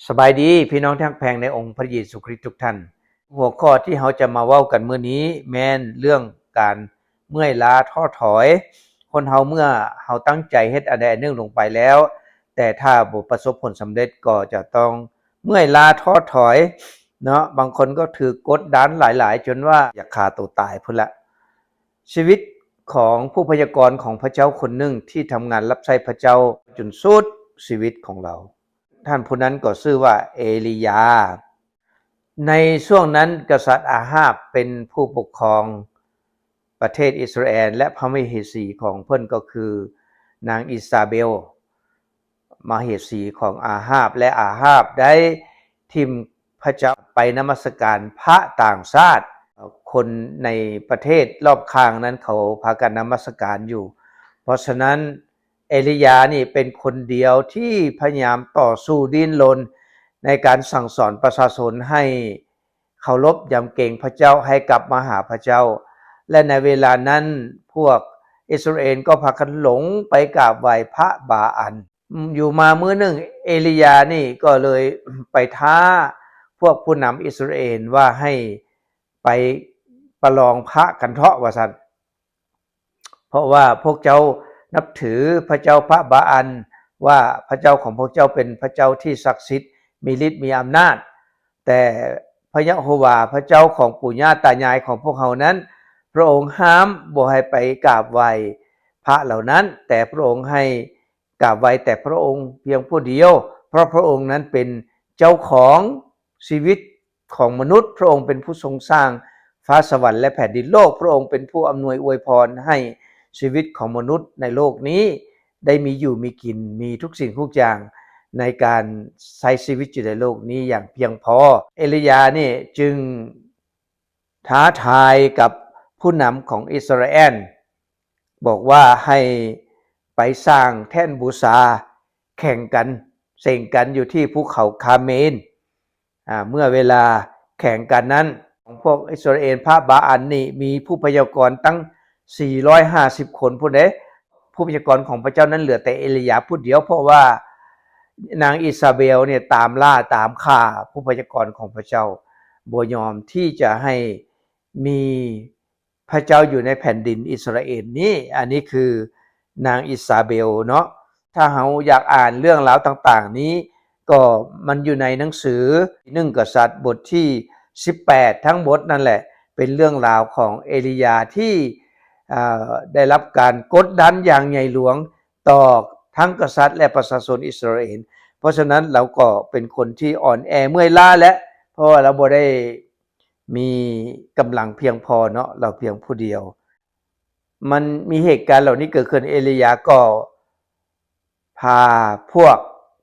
ສະບາຍດີ ພີ່ນ້ອງທີ່ຮັກແພງໃນອົງພະເຢຊູຄຣິດທຸກທ່ານ. ຫົວຂໍ້ທີ່ເຮົາຈະມາເວົ້າກັນມື້ນີ້ແມ່ນເລື່ອງການເມື່ອຍລ້າທໍ້ຖອຍ. ຄົນເຮົາເມື່ອເຮົາຕັ້ງໃຈເຮັດອັນໃດອັນໜຶ່ງລົງໄປແລ້ວ ແຕ່ຖ້າບໍ່ປະສົບຜົນສຳເລັດກໍຈະຕ້ອງເມື່ອຍລ້າທໍ້ຖອຍເນາະ. ບາງຄົນກໍຖືກກົດດັນຫຼາຍໆ ຈົນວ່າຢາກຂ້າໂຕຕາຍພຸ້ນລະ. ຊີວິດຂອງຜູ້ພະຍາກອນຂອງພະເຈົ້າຄົນໜຶ່ງທີ່ທຳງານຮັບໃຊ້ພະເຈົ້າຈົນສຸດຊີວິດຂອງລາວ. ທ່ານຜູ້ນັ້ນກໍຊື່ວ່າເອລີຢາ. ໃນຊ່ວງນັ້ນກະສັດອາຮາບເປັນຜູ້ປົກຄອງປະເທດອິດສະຣາແອນ ແລະ ພະມະເຫສີຂອງເພິ່ນກໍຄືນາງອີຊາເບວ ມະເຫສີຂອງອາຮາບ ແລະ ອາຮາບໄດ້ຖິ້ມພະເຈົ້າໄປນະມັດສະການພະຕ່າງຊາດ. ຄົນໃນປະເທດລອບຂ້າງນັ້ນເຂົາພາກັນນະມັດສະການຢູ່. ເພາະສະນັ້ນ ເອລີຢານີ້ເປັນຄົນດຽວທີ່ພະຍາຍາມຕໍ່ສູ້ດີ້ນລົນໃນການສັ່ງສອນປະຊາຊົນໃຫ້ເຄົາລົບຍຳເກງພະເຈົ້າ, ໃຫ້ກັບມາຫາພະເຈົ້າ. ແລະ ໃນເວລານັ້ນພວກອິດສະຣາແອນກໍພາກັນຫຼົງໄປກາບໄຫວ້ພະບາອານ. ຢູ່ມາມື້ໜຶ່ງເອລີຢານີ້ກໍເລີຍໄປທ້າພວກຜູ້ນຳອິດສະຣາແອນວ່າໃຫ້ໄປປະລອງພະກັນເທາະວ່າຊັ້ນ. ເພາະວ່າພວກເຈົ້ານັບຖືພະເຈົ້າພະບາອານ ວ່າພະເຈົ້າຂອງພວກເຈົ້າເປັນພະເຈົ້າທີ່ສັກສິດ ມີລິດມີອຳນາດ, ແຕ່ພະຍະໂຮວາ ພະເຈົ້າຂອງປູ່ຍ່າຕາຍາຍຂອງພວກເຮົານັ້ນ ພະອົງຫ້າມບໍ່ໃຫ້ໄປກາບໄຫວ້ພະເຫຼົ່ານັ້ນ, ແຕ່ພະອົງໃຫ້ກາບໄຫວ້ແຕ່ພະອົງພຽງຜູ້ດຽວ, ເພາະພະອົງນັ້ນເປັນເຈົ້າຂອງຊີວິດ ຂອງມະນຸດ, ພະອົງເປັນຜູ້ຊົງສ້າງຟ້າສະຫວັນ ແລະ ແຜ່ນດິນໂລກ, ພະອົງເປັນຜູ້ອຳນວຍອວຍພອນໃຫ້ຊີວິດຂອງມະນຸດໃນໂລກນີ້ໄດ້ມີຢູ່ມີກິນ, ມີທຸກສິ່ງທຸກຢ່າງໃນການໃຊ້ຊີວິດຢູ່ໃນໂລກນີ້ຢ່າງພຽງພໍ. ເອລີຢານີ້ຈຶ່ງທ້າທາຍກັບຜູ້ນຳຂອງອິດສະຣາແອນ, ບອກວ່າໃຫ້ໄປສ້າງແທ່ນບູຊາແຂ່ງກັນ, ເສັງກັນຢູ່ທີ່ພູເຂົາຄາເມນ. ອາ ເມື່ອເວລາແຂ່ງກັນນັ້ນ ຂອງພວກອິດສະຣາແອນ ພະບາອານນີ້ມີຜູ້ພະຍາກອນຕັ້ງສີ່ຮ້ອຍຫ້າສິບຄົນພຸ້ນເດ້. ຜູ້ພະຍາກອນຂອງພະເຈົ້ານັ້ນເຫຼືອແຕ່ເອລີຢາຜູ້ດຽວ, ເພາະວ່ານາງອີຊາເບວນີ້ຕາມລ່າຕາມຂ້າຜູ້ພະຍາກອນຂອງພະເຈົ້າ, ບໍ່ຍອມທີ່ຈະໃຫ້ມີ ພະເຈົ້າຢູ່ໃນແຜ່ນດິນອິດສະຣາແອນນີ້. ອັນນີ້ຄືນາງອີຊາເບວເນາະ. ຖ້າເຮົາຢາກອ່ານເລື່ອງລາວຕ່າງໆນີ້ ກໍມັນຢູ່ໃນໜັງສືໜຶ່ງກະສັດບົດທີສິບແປດ ທັງບົດນັ້ນແຫຼະ ເປັນເລື່ອງລາວຂອງເອລີຢາທີ່ ເອີ ໄດ້ຮັບການກົດດັນຢ່າງໃຫຍ່ຫຼວງຕໍ່ທັງກະສັດ ແລະ ປະຊາຊົນອິດສະຣາແອນ. ເພາະສະນັ້ນລາວກໍເປັນຄົນທີ່ອ່ອນແອເມື່ອຍລ້າແຫຼະ ເພາະວ່າລາວບໍ່ໄດ້ ມີກຳລັງພຽງພໍເນາະ, ລາວພຽງຜູ້ດຽວ. ມັນມີເຫດການເຫຼົ່ານີ້ເກີດຂຶ້ນ, ເອລີຢາກໍພາພວກ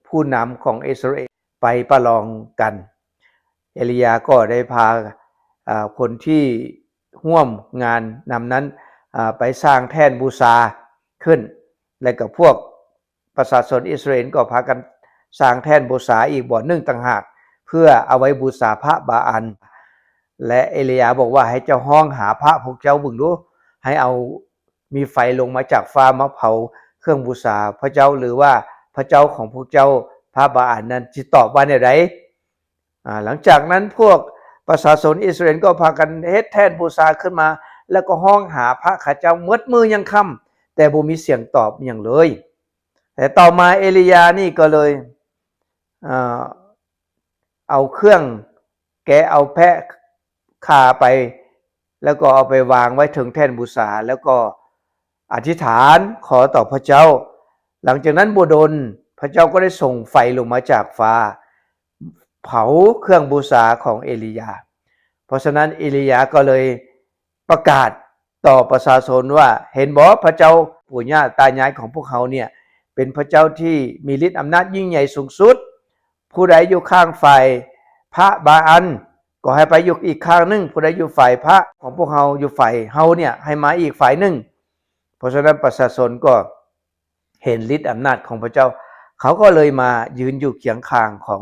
ຜູ້ນຳຂອງອິດສະຣາແອນໄປປະລອງກັນ. ເອລີຢາກໍໄດ້ພາ ອາ ຄົນທີ່ຮ່ວມງານນຳນັ້ນ ອາ ໄປສ້າງແທ່ນບູຊາຂຶ້ນ ແລະ ກໍພວກ ປະຊາຊົນອິດສະຣາແອນກໍພາກັນສ້າງແທ່ນບູຊາອີກບ່ອນໜຶ່ງຕ່າງຫາກ ເພື່ອເອົາໄວ້ບູຊາພະບາອານ. ແລະ ເອລີຢາບອກວ່າ, ໃຫ້ເຈົ້າຮ້ອງຫາພະພວກເຈົ້າເບິ່ງດູ, ໃຫ້ເອົາ ມີໄຟລົງມາຈາກຟ້າມາເຜົາເຄື່ອງບູຊາພະເຈົ້າ, ຫຼືວ່າພະເຈົ້າຂອງພວກເຈົ້າ ພະບາອານນັ້ນ ຊິຕອບວ່າແນວໃດ? ອາ ຫຼັງຈາກນັ້ນພວກປະຊາຊົນອິດສະຣາແອນກໍພາກັນເຮັດແທ່ນບູຊາຂຶ້ນມາ ແລ້ວກໍຮ້ອງຫາພະເຂົາເຈົ້າໝົດມື້ຍັງຄ່ຳ, ແຕ່ບໍ່ມີສຽງຕອບຫຍັງເລີຍ. ແຕ່ຕໍ່ມາເອລີຢານີ້ກໍເລີຍ ເອີ ເອົາເຄື່ອງແກະເອົາແພະຂ້າໄປ ແລ້ວກໍເອົາໄປວາງໄວ້ເທິງແທ່ນບູຊາ ແລ້ວກໍອະທິຖານຂໍຕໍ່ພະເຈົ້າ. ຫຼັງຈາກນັ້ນບໍ່ດົນ ພະເຈົ້າກໍໄດ້ສົ່ງໄຟລົງມາຈາກຟ້າ ເຜົາເຄື່ອງບູຊາຂອງເອລີຢາ. ເພາະສະນັ້ນເອລີຢາກໍເລີຍປະກາດຕໍ່ປະຊາຊົນວ່າ, ເຫັນບໍ່? ພະເຈົ້າປູ່ຍ່າຕາຍາຍຂອງພວກເຮົາເນ່ຍ ເປັນພະເຈົ້າທີ່ມີລິດອຳນາດຍິ່ງໃຫຍ່ສູງສຸດ. ຜູ້ໃດຢູ່ຂ້າງຝ່າຍພະບາອານ ກໍໃຫ້ໄປຢູ່ອີກຂ້າງໜຶ່ງ, ຜູ້ໃດຢູ່ຝ່າຍພະຂອງພວກເຮົາ ຢູ່ຝ່າຍເຮົາເນ່ຍ ໃຫ້ມາອີກຝ່າຍໜຶ່ງ. ເພາະສະນັ້ນປະຊາຊົນກໍ ເຫັນລິດອຳນາດຂອງພະເຈົ້າ, ເຂົາກໍເລີຍມາຢືນຢູ່ຄຽງຂ້າງຂອງ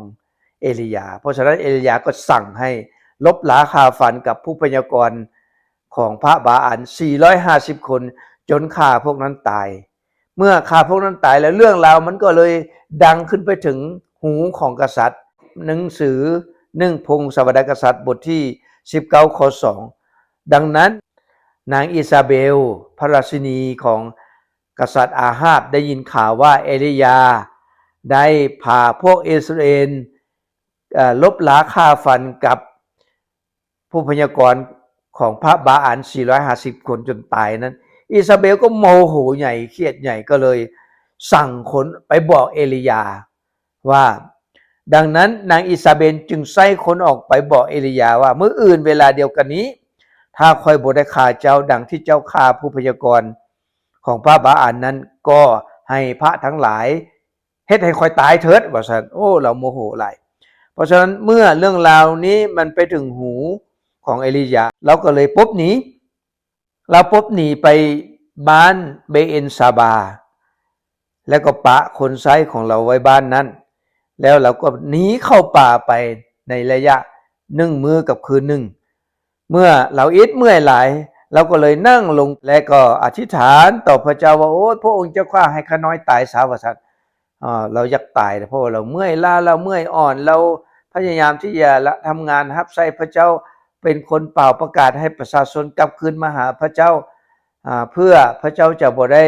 ເອລີຢາ. ເພາະສະນັ້ນເອລີຢາກໍສັ່ງໃຫ້ລົບລາຂ້າຟັນກັບຜູ້ພະຍາກອນຂອງພະບາອານສີ່ຮ້ອຍຫ້າສິບຄົນ ຈົນຂ້າພວກນັ້ນຕາຍ. ເມື່ອຂ້າພວກນັ້ນຕາຍແລ້ວ ເລື່ອງລາວມັນກໍເລີຍດັງຂຶ້ນໄປເຖິງຫູຂອງກະສັດ ໜັງສືໜຶ່ງພົງສາວະດາກະສັດ ບົດທີສິບເກົ້າ ຂໍ້ສອງ. ດັ່ງນັ້ນ ນາງອີຊາເບວ ພະລາຊິນີຂອງກະສັດອາຮາບ ໄດ້ຍິນຂ່າວວ່າເອລີຢາໄດ້ພາພວກອິດສະຣາເອນ ເອີ່ ລົບລາຂ້າຟັນກັບ ຜູ້ພະຍາກອນຂອງພະບາອານສີ່ຮ້ອຍຫ້າສິບຄົນຈົນຕາຍນັ້ນ, ອີຊາເບວກໍໂມໂຫໃຫຍ່ ຄຽດໃຫຍ່ ກໍເລີຍສັ່ງຄົນໄປບອກເອລີຢາວ່າ, ດັ່ງນັ້ນ ນາງອີຊາເບວຈຶ່ງໃຊ້ຄົນອອກໄປບອກເອລີຢາວ່າ, ມື້ອື່ນເວລາດຽວກັນນີ້ ຖ້າຂ້ອຍບໍ່ໄດ້ຂ້າເຈົ້າດັ່ງທີ່ເຈົ້າຂ້າຜູ້ພະຍາກອນຂອງພະບາອານນັ້ນ, ກໍໃຫ້ພະທັງຫຼາຍ ເຮັດໃຫ້ຂ້ອຍຕາຍເຖີດ ວ່າຊັ້ນ. ໂອ້ ລາວໂມໂຫຫຼາຍ. ເພາະສະນັ້ນ ເມື່ອເລື່ອງລາວນີ້ມັນໄປເຖິງຫູຂອງເອລີຢາ ລາວກໍເລີຍປົບໜີ. ລາວປົບໜີໄປບ້ານເບເອັນຊາບາ ແລ້ວກໍປະຄົນໃຊ້ຂອງລາວໄວ້ບ້ານນັ້ນ, ແລ້ວລາວກໍໜີເຂົ້າປ່າໄປໃນໄລຍະໜຶ່ງມື້ກັບຄືນໜຶ່ງ. ເມື່ອລາວອິດເມື່ອຍຫຼາຍ, ລາວກໍເລີຍນັ່ງລົງ ແລະ ກໍອະທິຖານຕໍ່ພະເຈົ້າວ່າ, ໂອ້ຍ ພະອົງເຈົ້າຂ້າ, ໃຫ້ຂ້ານ້ອຍຕາຍຊະ ວ່າຊັ້ນ. ເອີ ລາວຢາກຕາຍ ເພາະວ່າລາວເມື່ອຍລ້າ, ລາວເມື່ອຍອ່ອນ, ລາວພະຍາຍາມທີ່ຈະລະທຳງານຮັບໃຊ້ພະເຈົ້າ, ເປັນຄົນປ່າວປະກາດໃຫ້ປະຊາຊົນກັບຄືນມາຫາພະເຈົ້າ, ອາ ເພື່ອພະເຈົ້າຈະບໍ່ໄດ້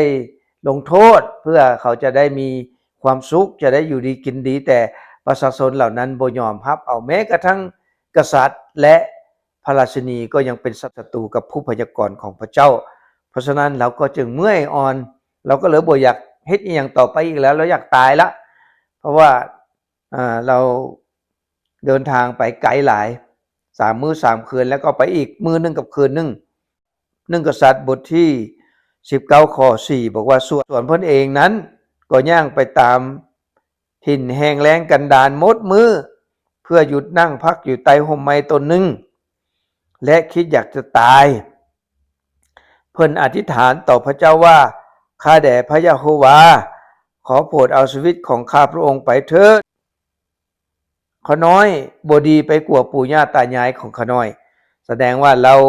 ລົງໂທດ, ເພື່ອເຂົາຈະໄດ້ມີຄວາມສຸກ, ຈະໄດ້ຢູ່ດີກິນດີ, ແຕ່ປະຊາຊົນເຫຼົ່ານັ້ນບໍ່ຍອມຮັບເອົາ, ແມ້ກະທັ່ງກະສັດ ແລະ ພະລາຊິນີກໍຍັງເປັນສັດຕະຕູກັບຜູ້ພະຍາກອນຂອງພະເຈົ້າ. ເພາະສະນັ້ນລາວກໍຈຶ່ງເມື່ອຍອ່ອນ, ລາວກໍເລີຍບໍ່ຢາກເຮັດອີ່ຫຍັງຕໍ່ໄປອີກແລ້ວ, ລາວຢາກຕາຍລະ. ເພາະວ່າ ເອີ ລາວເດີນທາງໄປໄກຫຼາຍ, ສາມມື້ສາມຄືນ, ແລ້ວກໍໄປອີກມື້ໜຶ່ງກັບຄືນໜຶ່ງ. ໜຶ່ງກະສັດ ບົດທີສິບເກົ້າ ຂໍ້ສີ່ ບອກວ່າ, ສ່ວນ ສ່ວນເພິ່ນເອງນັ້ນກໍຍ່າງໄປຕາມ ຖິ່ນແຫ້ງແລ້ງກັນດານໝົດມື້ ເພື່ອຢຸດນັ່ງພັກຢູ່ໃຕ້ຮົ່ມໄມ້ຕົ້ນໜຶ່ງ ແລະ ຄິດຢາກຈະຕາຍ. ເພິ່ນອະທິຖານຕໍ່ພະເຈົ້າວ່າ, ຂ້າແດ່ພະຍະໂຮວາ, ຂໍໂປດເອົາຊີວິດຂອງຂ້າພະອົງໄປເຖີດ. ຂ້ານ້ອຍບໍ່ດີໄປກວ່າປູ່ຍ່າຕາຍາຍຂອງຂ້ານ້ອຍ. ສະແດງວ່າລາວ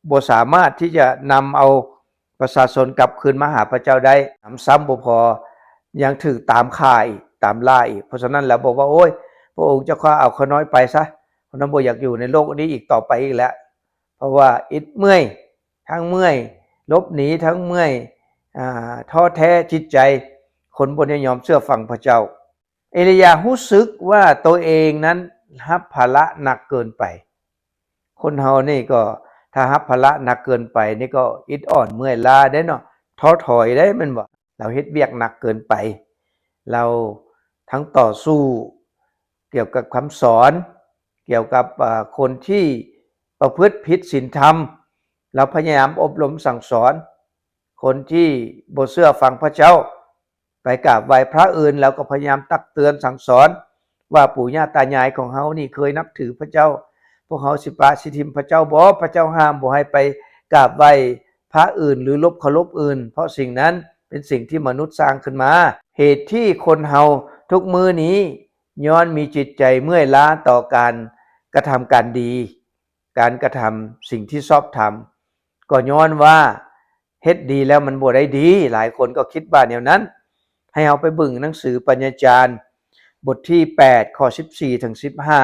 ບໍ່ສາມາດທີ່ຈະນຳເອົາ ປະຊາຊົນກັບຄືນມາຫາພະເຈົ້າໄດ້, ນຳຊ້ຳບໍ່ພໍ ຍັງຖືກຕາມຂ້າອີກ, ຕາມລ່າອີກ. ເພາະສະນັ້ນລາວບອກວ່າ, ໂອ້ຍ ພະອົງເຈົ້າຂ້າເອົາຂ້ານ້ອຍໄປຊະ, ຂ້ານ້ອຍບໍ່ຢາກຢູ່ໃນໂລກນີ້ອີກຕໍ່ໄປອີກແລ້ວ. ເພາະວ່າອິດເມື່ອຍ, ທັງເມື່ອຍລົບໜີ, ທັງເມື່ອຍ ອາ ທໍ້ແທ້ຈິດໃຈ, ຄົນບໍ່ໄດ້ຍອມເຊື່ອຟັງພະເຈົ້າ. ເອລີຢາຮູ້ສຶກວ່າໂຕເອງນັ້ນຮັບພາລະໜັກເກີນໄປ. ຄົນເຮົານີ້ກໍຖ້າຮັບພາລະໜັກເກີນໄປນີ້ກໍອິດອ່ອນເມື່ອຍລ້າເດ້ເນາະ, ທໍ້ຖອຍເດ້ແມ່ນບໍ່? ລາວເຮັດວຽກໜັກເກີນໄປ, ລາວທັງຕໍ່ສູ້ກ່ຽວກັບຄຳສອນ, ກ່ຽວກັບ ອາ ຄົນທີ່ປະພຶດຜິດສິນທຳ, ລາວພະຍາຍາມອົບຮົມສັ່ງສອນຄົນທີ່ບໍ່ເຊື່ອຟັງພະເຈົ້າ. ໄປກາບໄຫວ້ພະອື່ນ, ລາວກໍພະຍາຍາມຕັກເຕືອນສັ່ງສອນວ່າ ປູ່ຍ່າຕາຍາຍຂອງເຮົານີ້ເຄີຍນັບຖືພະເຈົ້າ, ພວກເຮົາຊິປະຊິຖິ້ມພະເຈົ້າບໍ? ພະເຈົ້າຫ້າມບໍ່ໃຫ້ໄປກາບໄຫວ້ພະອື່ນ ຫຼື ລົບເຄົາລົບອື່ນ, ເພາະສິ່ງນັ້ນເປັນສິ່ງທີ່ມະນຸດສ້າງຂຶ້ນມາ. ເຫດທີ່ຄົນເຮົາທຸກມື້ນີ້ຍ້ອນມີຈິດໃຈເມື່ອຍລ້າຕໍ່ການກະທຳການດີ, ການກະທຳສິ່ງທີ່ຊອບທຳ, ກໍຍ້ອນວ່າ ເຮັດດີແລ້ວມັນບໍ່ໄດ້ດີ, ຫຼາຍຄົນກໍຄິດວ່າແນວນັ້ນ. ໃຫ້ເຮົາໄປເບິ່ງໜັງສືປັນຍາຈານ ບົດທີແປດ ຂໍ້ສິບສີ່ເຖິງສິບຫ້າ.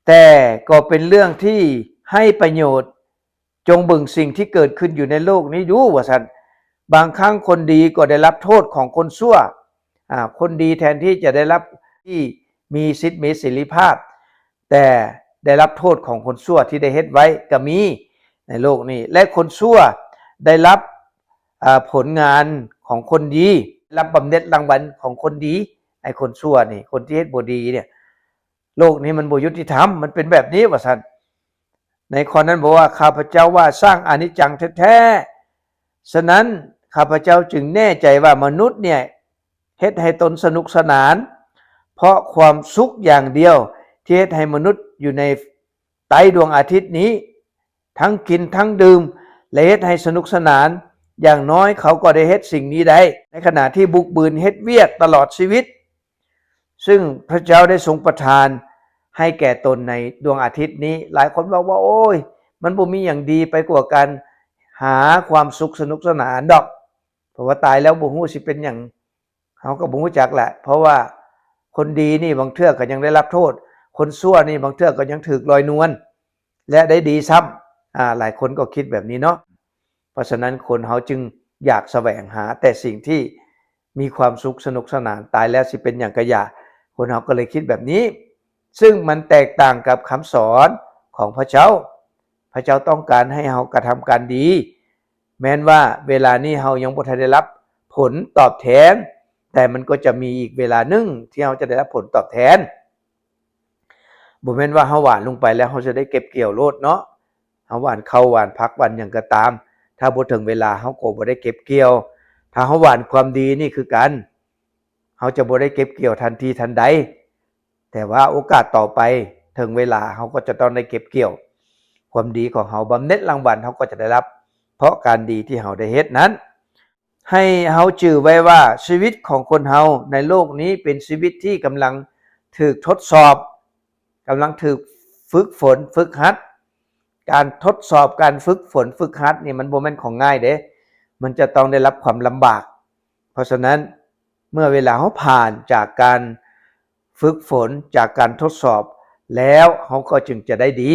ແຕ່ກໍເປັນເລື່ອງທີ່ໃຫ້ປະໂຫຍດ, ຈົ່ງເບິ່ງສິ່ງທີ່ເກີດຂຶ້ນຢູ່ໃນໂລກນີ້ດູ ວ່າຊັ້ນ. ບາງຄັ້ງຄົນດີກໍໄດ້ຮັບໂທດຂອງຄົນຊົ່ວ, ອາ ຄົນດີແທນທີ່ຈະໄດ້ຮັບ ທີ່ມີສິດມີເສລີພາບ, ແຕ່ໄດ້ຮັບໂທດຂອງຄົນຊົ່ວທີ່ໄດ້ເຮັດໄວ້ກໍມີໃນໂລກນີ້ ແລະ ຄົນຊົ່ວໄດ້ຮັບ ອາ ຜົນງານຂອງຄົນດີ, ຮັບບຳເໜັດລາງວັນຂອງຄົນດີ. ໃຫ້ຄົນຊົ່ວນີ້, ຄົນທີ່ເຮັດບໍ່ດີນີ້, ໂລກນີ້ມັນບໍ່ຍຸຕິທຳ, ມັນເປັນແບບນີ້ ວ່າຊັ້ນ. ໃນຂໍ້ນັ້ນບອກວ່າ, ຂ້າພະເຈົ້າວ່າສ້າງອະນິດຈັງແທ້ໆ, ສະນັ້ນ ຂ້າພະເຈົ້າຈຶ່ງແນ່ໃຈວ່າມະນຸດເນຍເຮັດໃຫ້ຕົນສະໜຸກສະໜານ ເພາະຄວາມສຸກຢ່າງດຽວທີ່ເຮັດໃຫ້ມະນຸດຢູ່ໃນໃຕ້ດວງອາທິດນີ້ ທັງກິນທັງດື່ມ ແລະ ເຮັດໃຫ້ສະໜຸກສະໜານ, ຢ່າງນ້ອຍເຂົາກໍໄດ້ເຮັດສິ່ງນີ້ໄດ້ ໃນຂະນະທີ່ບຸກບືນເຮັດວຽກຕະຫຼອດຊີວິດ ຊຶ່ງພະເຈົ້າໄດ້ຊົງປະທານໃຫ້ແກ່ຕົນໃນດວງອາທິດນີ້. ຫຼາຍຄົນເວົ້າວ່າ, ໂອ້ຍ, ມັນບໍ່ມີຫຍັງດີໄປກວ່າການຫາຄວາມສຸກສະໜຸກສະໜານດອກ, ເພາະວ່າຕາຍແລ້ວບໍ່ຮູ້ຊິເປັນຫຍັງ, ເຮົາກໍບໍ່ຮູ້ຈັກແຫຼະ. ເພາະວ່າຄົນດີນີ້ບາງເທື່ອກໍຍັງໄດ້ຮັບໂທດ, ຄົນຊົ່ວນີ້ບາງເທື່ອກໍຍັງຖືກລອຍນວນ ແລະ ໄດ້ດີຊ້ຳ. ອາ ຫຼາຍຄົນກໍຄິດແບບນີ້ເນາະ. ເພາະສະນັ້ນຄົນເຮົາຈຶ່ງຢາກສະແຫວງຫາແຕ່ສິ່ງທີ່ມີຄວາມສຸກສະໜຸກສະໜານ, ຕາຍແລ້ວຊິເປັນຫຍັງກະຢ່າ. ຄົນເຮົາກໍເລີຍຄິດແບບນີ້, ຊຶ່ງມັນແຕກຕ່າງກັບຄຳສອນຂອງພະເຈົ້າ. ພະເຈົ້າຕ້ອງການໃຫ້ເຮົາກະທຳການດີ, ແມ່ນວ່າເວລານີ້ເຮົາຍັງບໍ່ທັນໄດ້ຮັບຜົນຕອບແທນ, ແຕ່ມັນກໍຈະມີອີກເວລາໜຶ່ງທີ່ເຮົາຈະໄດ້ຮັບຜົນຕອບແທນ. ບໍ່ແມ່ນວ່າເຮົາຫວ່ານລົງໄປແລ້ວເຮົາຈະໄດ້ເກັບກ່ຽວໂລດເນາະ. ເຮົາຫວ່ານເຂົ້າ ຫວ່ານຜັກ ຫວ່ານຫຍັງກໍຕາມ, ຖ້າບໍ່ເຖິງເວລາເຮົາກໍບໍ່ໄດ້ເກັບກ່ຽວ. ຖ້າເຮົາຫວ່ານຄວາມດີນີ້ຄືກັນ, ເຮົາຈະບໍ່ໄດ້ເກັບກ່ຽວທັນທີທັນໃດ, ແຕ່ວ່າໂອກາດຕໍ່ໄປ ເຖິງເວລາເຮົາກໍຈະຕ້ອງໄດ້ເກັບກ່ຽວຄວາມດີຂອງເຮົາ, ບຳເນັດລາງວັນເຮົາກໍຈະໄດ້ຮັບ ເພາະການດີທີ່ເຮົາໄດ້ເຮັດນັ້ນ. ໃຫ້ເຮົາຈື່ໄວ້ວ່າ ຊີວິດຂອງຄົນເຮົາໃນໂລກນີ້ເປັນຊີວິດທີ່ກຳລັງຖືກທົດສອບ, ກຳລັງຖືກຝຶກຝົນ, ຝຶກຫັດ. ການທົດສອບ, ການຝຶກຝົນ, ຝຶກຫັດນີ້ມັນບໍ່ແມ່ນຂອງງ່າຍເດ້, ມັນຈະຕ້ອງໄດ້ຮັບຄວາມລຳບາກ. ເພາະສະນັ້ນ ເມື່ອເວລາເຮົາຜ່ານຈາກການຝຶກຝົນ, ຈາກການທົດສອບແລ້ວ, ເຮົາກໍຈຶ່ງຈະໄດ້ດີ,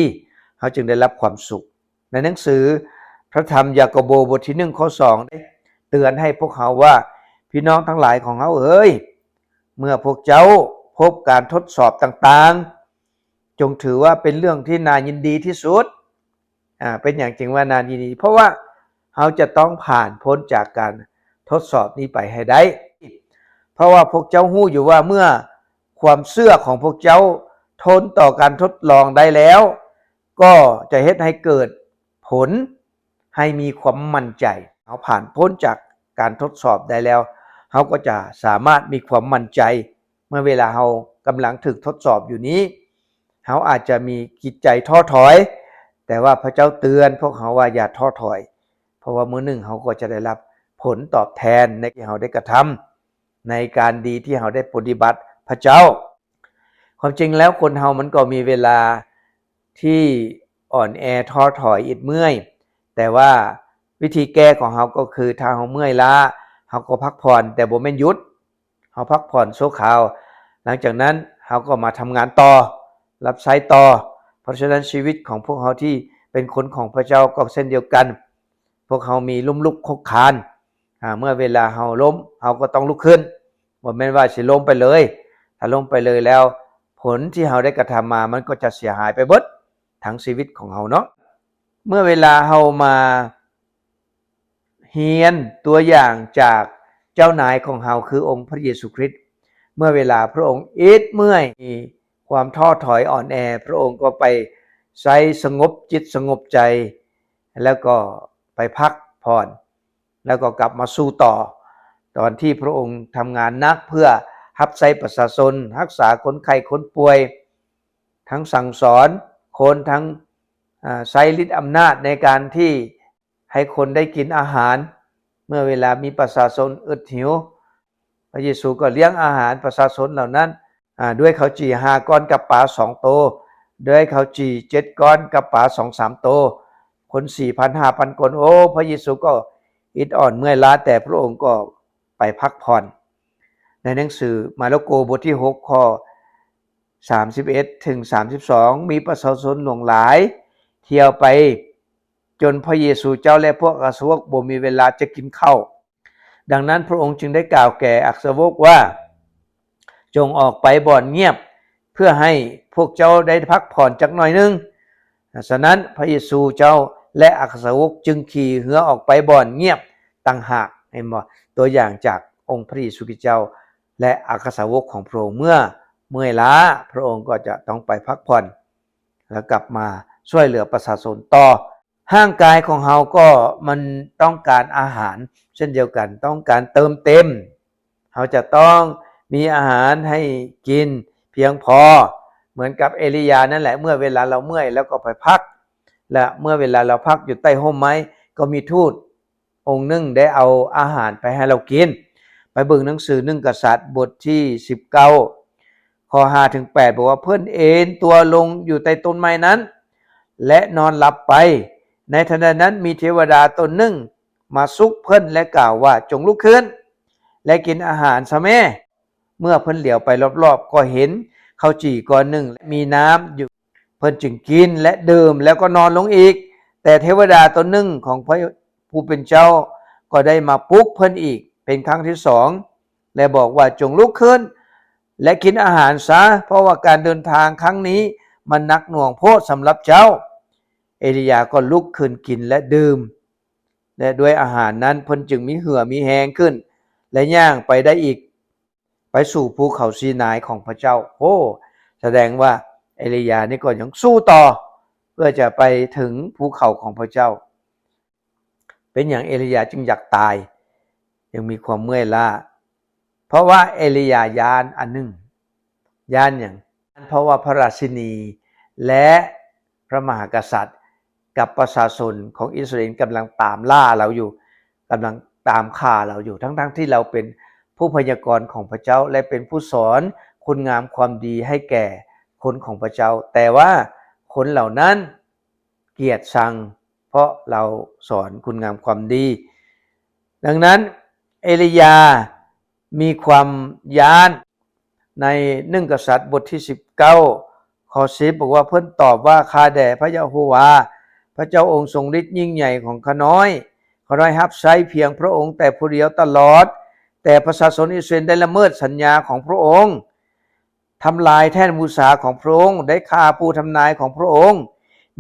ເຮົາຈຶ່ງໄດ້ຮັບຄວາມສຸກ. ໃນໜັງສືພະທຳຢາໂກໂບ ບົດທີໜຶ່ງ ຂໍ້ສອງ ໄດ້ເຕືອນໃຫ້ພວກເຮົາວ່າ, ພີ່ນ້ອງທັງຫຼາຍຂອງເຮົາເອີຍ, ເມື່ອພວກເຈົ້າພົບການທົດສອບຕ່າງໆ, ຈົ່ງຖືວ່າເປັນເລື່ອງທີ່ໜ້າຍິນດີທີ່ສຸດ. ອາ ເປັນຫຍັງຈຶ່ງວ່າໜ້າຍິນດີ? ເພາະວ່າເຮົາຈະຕ້ອງຜ່ານພົ້ນຈາກການທົດສອບນີ້ໄປໃຫ້ໄດ້. ເພາະວ່າພວກເຈົ້າຮູ້ຢູ່ວ່າເມື່ອຄວາມເຊື່ອຂອງພວກເຈົ້າທົນຕໍ່ການທົດລອງໄດ້ແລ້ວ, ກໍຈະເຮັດໃຫ້ເກີດຜົນ ໃຫ້ມີຄວາມໝັ້ນໃຈ. ເຮົາຜ່ານພົ້ນຈາກການທົດສອບໄດ້ແລ້ວ, ເຮົາກໍຈະສາມາດມີຄວາມໝັ້ນໃຈ. ເມື່ອເວລາເຮົາກຳລັງຖືກທົດສອບຢູ່ນີ້, ເຮົາອາດຈະມີຈິດໃຈທໍ້ຖອຍ, ແຕ່ວ່າພະເຈົ້າເຕືອນພວກເຮົາວ່າຢ່າທໍ້ຖອຍ, ເພາະວ່າມື້ໜຶ່ງເຮົາກໍຈະໄດ້ຮັບຜົນຕອບແທນໃນທີ່ເຮົາໄດ້ກະທຳ, ໃນການດີທີ່ເຮົາໄດ້ປະຕິບັດພະເຈົ້າ. ຄວາມຈິງແລ້ວຄົນເຮົາມັນກໍມີເວລາທີ່ອ່ອນແອ, ທໍ້ຖອຍ, ອິດເມື່ອຍ, ແຕ່ວ່າວິທີແກ້ຂອງເຮົາກໍຄື ຖ້າເຮົາເມື່ອຍລ້າ, ເຮົາກໍພັກຜ່ອນ, ແຕ່ບໍ່ແມ່ນຢຸດ. ເຮົາພັກຜ່ອນຊົ່ວຄາວ, ຫຼັງຈາກນັ້ນເຮົາກໍມາທຳງານຕໍ່, ຮັບໃຊ້ຕໍ່. ເພາະສະນັ້ນ ຊີວິດຂອງພວກເຮົາທີ່ເປັນຄົນຂອງພະເຈົ້າກໍເຊັ່ນດຽວກັນ, ພວກເຮົາມີລົ້ມລຸກຄຸກຄານ. ອາ ເມື່ອເວລາເຮົາລົ້ມ, ເຮົາກໍຕ້ອງລຸກຂຶ້ນ. ບໍ່ແມ່ນວ່າຊິລົ້ມໄປເລີຍ. ຖ້າລົ້ມໄປເລີຍແລ້ວ, ຜົນທີ່ເຮົາໄດ້ກະທຳມາ ມັນກໍຈະເສຍຫາຍໄປເບິດທັງຊີວິດຂອງເຮົາເນາະ. ເມື່ອເວລາເຮົາມາຮຽນຕົວຢ່າງຈາກເຈົ້ານາຍຂອງເຮົາ ຄືອົງພະເຢຊູຄຣິດ, ເມື່ອເວລາພະອົງອິດເມື່ອຍ, ມີຄວາມທໍ້ຖອຍອ່ອນແອ, ພະອົງກໍໄປໃຊ້ສະຫງົບຈິດສະຫງົບໃຈ, ແລ້ວກໍໄປພັກຜ່ອນ, ແລ້ວກໍກັບມາສູ້ຕໍ່. ຕອນທີ່ພະອົງທຳງານໜັກເພື່ອຮັບໃຊ້ປະຊາຊົນ, ຮັກສາຄົນໄຂ້ຄົນປ່ວຍ, ທັງສັ່ງສອນຄົນ, ທັງ ອາ ໃຊ້ລິດອຳນາດໃນການທີ່ໃຫ້ຄົນໄດ້ກິນອາຫານ, ເມື່ອເວລາມີປະຊາຊົນອຶດຫິວ, ພະເຢຊູກໍລ້ຽງອາຫານປະຊາຊົນເຫຼົ່ານັ້ນ, ອາ ດ້ວຍເຂົ້າຈີ່ຫ້າກ້ອນກັບປາສອງໂຕ, ດ້ວຍເຂົ້າຈີ່ເຈັດກ້ອນກັບປາສອງສາມໂຕ, ຄົນສີ່ພັນຫ້າພັນຄົນ. ໂອ້ ພະເຢຊູກໍອິດອ່ອນເມື່ອຍລ້າ, ແຕ່ພະອົງກໍໄປພັກຜ່ອນ. ໃນໜັງສືມາໂລໂກ ບົດທີຫົກ ຂໍ້ ສາມສິບເອັດເຖິງສາມສິບສອງ ມີປະຊາຊົນຫຼວງຫຼາຍທ່ຽວໄປ ຈົນພະເຢຊູເຈົ້າ ແລະ ພວກອັກຄະສາວົກບໍ່ມີເວລາຈະກິນເຂົ້າ. ດັ່ງນັ້ນ ພະອົງຈຶ່ງໄດ້ກ່າວແກ່ອັກຄະສາວົກວ່າ, ຈົ່ງອອກໄປບ່ອນງຽບ ເພື່ອໃຫ້ພວກເຈົ້າໄດ້ພັກຜ່ອນຈັກໜ້ອຍໜຶ່ງ. ສະນັ້ນ ພະເຢຊູເຈົ້າ ແລະ ອັກຄະສາວົກຈຶ່ງຂີ່ເຮືອອອກໄປບ່ອນງຽບຕ່າງຫາກ. ເຫັນບໍ່? ຕົວຢ່າງຈາກອົງພະເຢຊູຄຣິດເຈົ້າ ແລະ ອັກຄະສາວົກຂອງພະອົງ. ເມື່ອເມື່ອຍລ້າ, ພະອົງກໍຈະຕ້ອງໄປພັກຜ່ອນ ແລ້ວກັບມາຊ່ວຍເຫຼືອປະຊາຊົນຕໍ່. ຮ່າງກາຍຂອງເຮົາກໍມັນຕ້ອງການອາຫານເຊັ່ນດຽວກັນ, ຕ້ອງການເຕີມເຕັມ. ເຮົາຈະຕ້ອງມີອາຫານໃຫ້ກິນພຽງພໍ, ເໝືອນກັບເອລີຢານັ້ນແຫຼະ. ເມື່ອເວລາລາວເມື່ອຍ, ລາວກໍໄປພັກ, ແລະ ເມື່ອເວລາລາວພັກຢູ່ໃຕ້ຮົ່ມໄມ້, ກໍມີທູດ ອົງໜຶ່ງໄດ້ເອົາອາຫານໄປໃຫ້ລາວກິນ. ໄປເບິ່ງໜັງສືໜຶ່ງກະສັດ ບົດທີສິບເກົ້າ ຂໍ້ຫ້າເຖິງແປດ ບອກວ່າ, ເພິ່ນເອນຕົວລົງຢູ່ໃຕ້ຕົ້ນໄມ້ນັ້ນ ແລະ ນອນຫຼັບໄປ. ໃນທັນໃດນັ້ນ ມີເທວະດາຕົນໜຶ່ງມາຊຸກເພິ່ນ ແລະ ກ່າວວ່າ, ຈົ່ງລຸກຂຶ້ນ ແລະ ກິນອາຫານຊະແມ້. ເມື່ອເພິ່ນຫຼຽວໄປລອບໆ ກໍເຫັນ ເຂົ້າຈີ່ກ້ອນໜຶ່ງ ແລະ ມີນ້ຳຢູ່. ເພິ່ນຈຶ່ງກິນ ແລະ ດື່ມ ແລ້ວກໍນອນລົງອີກ. ແຕ່ເທວະດາຕົນໜຶ່ງຂອງພະຜູ້ເປັນເຈົ້າກໍໄດ້ມາປຸກເພິ່ນອີກເປັນຄັ້ງທີສອງ ແລະ ບອກວ່າ, ຈົ່ງລຸກຂຶ້ນ ແລະ ກິນອາຫານຊະ, ເພາະວ່າການເດີນທາງຄັ້ງນີ້ມັນໜັກໜ່ວງໂພດສຳລັບເຈົ້າ. ເອລີຢາກໍລຸກຂຶ້ນກິນ ແລະ ດື່ມ ແລະ ດ້ວຍອາຫານນັ້ນເພິ່ນຈຶ່ງມີເຫື່ອມີແຮງຂຶ້ນ ແລະ ຍ່າງໄປໄດ້ອີກ ໄປສູ່ພູເຂົາຊີນາຍຂອງພະເຈົ້າ. ໂອ້ ສະແດງວ່າເອລີຢານີ້ກໍຍັງສູ້ຕໍ່ ເພື່ອຈະໄປເຖິງພູເຂົາຂອງພະເຈົ້າ. ເປັນຫຍັງເອລີຢາຈຶ່ງຢາກຕາຍ, ຍັງມີຄວາມເມື່ອຍລ້າ? ເພາະວ່າເອລີຢາຢ້ານອັນໜຶ່ງ. ຢ້ານຫຍັງ? ເພາະວ່າພະລາຊິນີ ແລະ ພະມະຫາກະສັດ ກັບປະຊາຊົນຂອງອິດສະຣາເອນກຳລັງຕາມລ່າລາວຢູ່, ກຳລັງຕາມຂ້າລາວຢູ່, ທັງໆທີ່ລາວເປັນຜູ້ພະຍາກອນຂອງພະເຈົ້າ ແລະ ເປັນຜູ້ສອນຄຸນງາມຄວາມດີໃຫ້ແກ່ຄົນຂອງພະເຈົ້າ. ແຕ່ວ່າຄົນເຫຼົ່ານັ້ນກຽດຊັງ ເພາະລາວສອນຄຸນງາມຄວາມດີ. ດັ່ງນັ້ນ ເອລີຢາ ມີຄວາມຢ້ານ. ໃນໜຶ່ງກະສັດບົດທີສິບເກົ້າ ຂໍ້ສິບ ບອກວ່າ, ເພິ່ນຕອບວ່າ, ຂ້າແດ່ພະຍະໂຮວາ ພະເຈົ້າອົງຊົງລິດຍິ່ງໃຫຍ່ຂອງຂ້ານ້ອຍ, ຂ້ານ້ອຍຮັບໃຊ້ພຽງພະອົງແຕ່ຜູ້ດຽວຕະຫຼອດ, ແຕ່ປະຊາຊົນອິດສະຣາເອນໄດ້ລະເມີດສັນຍາຂອງພະອົງ, ທຳລາຍແທ່ນບູຊາຂອງພະອົງ, ໄດ້ຂ້າຜູ້ທຳນາຍຂອງພະອົງ,